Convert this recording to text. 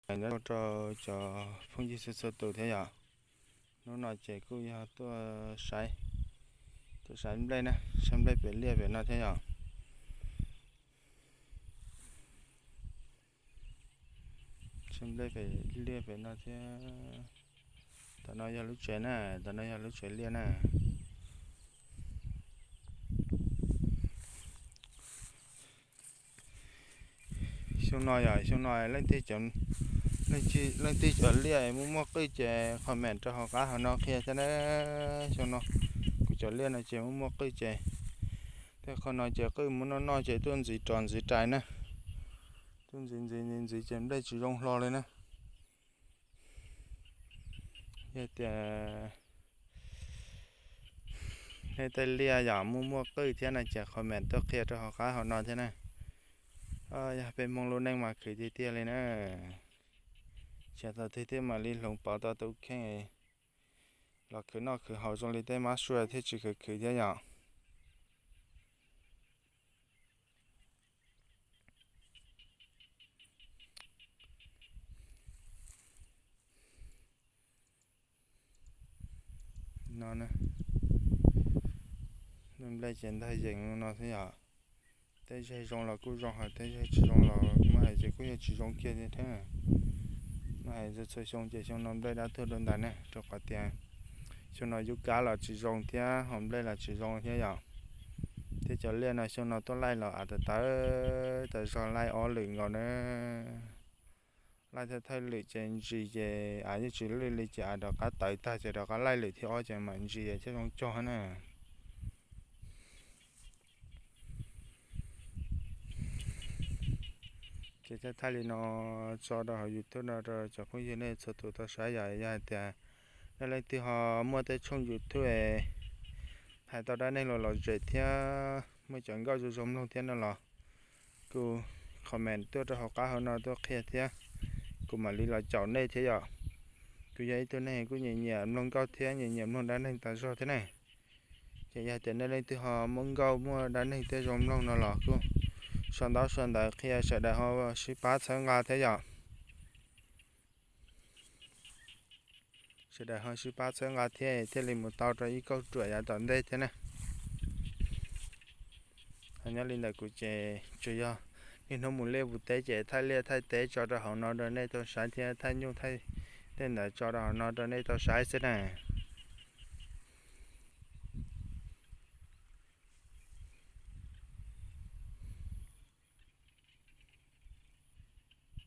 Nyob zoo rau cov phooj ywg txhua txhua tus thiab yom. Hnub no ces kuj yog tuaj saib, tuaj saib nplej na, saib nplej pem liaj pem no thiab yom. Saib nplej pem liaj pem no thiab. Tam no yog lub tsev na, tam no yog lub tsev liaj na. Xyoo no yog xyoo no leej twg, leej twg cov liaj muaj muaj qwj ces comment rau hauv qab hauv no qhia thiab na. Xyoo no kuv cov liaj no ces muaj muaj qwj ces, tej qhov no ces qwj muab noj noj ces tuaj ntxiv rov ntxiv rais na. Tuaj ntxiv ntxiv ntxiv ntxiv ces nplej tsis zoo hlo li na. Yog tias nej tej liaj yog muaj muaj qwj thiab no ces comment tuaj qhia rau hauv qab hauv no thiab na. Yog peb Hmoob lub neej mas khwv tiag tiag li na. Tsam thaum twg thiaj mam li hloov pauv tau tus kheej los khwv noj khwv haus zoo li tej mab sua thiaj tsis khwv khwv thiab yom. No, nplej ces ntag yees no xwb yom. Tej zeg zoo los kuj zoo, hos tej zeg tsis zoo los muab hais ces kuj yog tsis zoo kiag thiab. Muab hais txhua xyoo ces xyoo no nplej dab tuag dua ntais ne, rau qhov tias xyoo no yub kab los tsis zoo thiab hos nplej los tsis zoo thiab yom. Thiab cov liaj no xyoo no tuaj laij los av tawv tawv tas zog, laij ob lwm nkaus na. Laij thawj thawj lwm ces ntsis ces av yeej tsis lwj li ces av rov qab tawv tag ces rov qab laij lwm thib ob ces mam ntsis thiaj zoo cog na. Ces thaij thaij li no tso rau hauv YouTube no rau cov phooj ywg nej txhua tus tau saib yom. Yog hais tias nej leej twg ho muaj tej tshooj YouTube hais tau dab neeg los lom zem thiab muaj cov nkauj zoo zoo mloog thiab no los kuj comment tuaj rau hauv qab hauv no tuaj qhia thiab, kuv mam li los caum nej thiab yom. Kuv yog ib tug neeg kuj nyiam nyiam mloog nkauj thiab nyiam nyiam mloog dab neeg tas zog thiab ne. Ces yog tias nej leej twg ho muaj nkauj muaj dab neeg thiab zoo mloog no los kuj sau ntaub sau ntawv qhia sawv daws ho sib pab txhawb nqa thiab yom. Sawv daws ho sib pab txhawb nqa thiab thiaj li mus tau rau ib kauj ruam yav tom ntej thiab na. Ho nyob li ntawm kuv ces tsuas yog niaj hnub mus liaj mus teb ces thaij liaj thaij teb tso rau hauv no rau nej tau saib thiab thaij nyuj thaij tej ntawd tso rau hauv no rau nej tau saib xwb na.